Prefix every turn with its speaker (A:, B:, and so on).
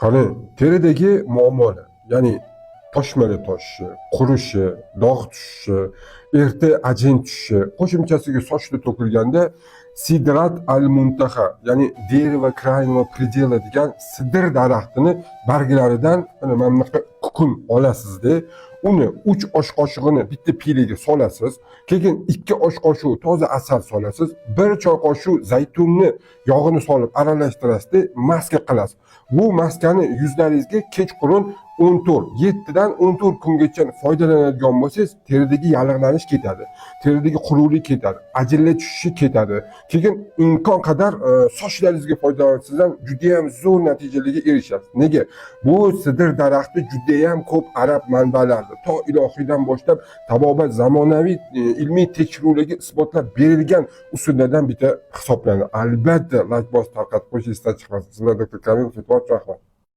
A: Qarang, teridagi muammolar, ya'ni toshmali toshishi, qurishi, dog' tushishi, erta ajin tushishi, qo'shimchasiga sochda to'kilganda sidrat al muntaha, ya'ni дерево крайнего предела degan sidr daraxtini barglaridan mana bunaqa kukun olasizda, uni 3 osh qoshig'ini bitta piylaga solasiz, keyin 2 osh qoshiq toza asal solasiz, 1 choy qoshiq zaytunni yog'ini solib aralashtirasizda, maska qilasiz. Bu maskani yuzlaringizga kechqurun 14, 7 dan 14 kungacha foydalanadigan bo'lsangiz, teridagi yallig'lanish ketadi, teridagi quruqlik ketadi, ajinlar tushishi ketadi. Keyin imkon qadar sochlaringizga foydalansangiz ham judayam zo'r natijalarga erishasiz. Nega? Bu sidr daraxti judayam ko'p arab manbalarida, to ilohiydan boshlab tabobat zamonaviy ilmiy tekshiruvlarga isbotlab berilgan usullardan bitta hisoblanadi. Albatta, layk bosib, tarqatib qo'yish esdan chiqmasin. Sizlar doktor Kamil, rahmat.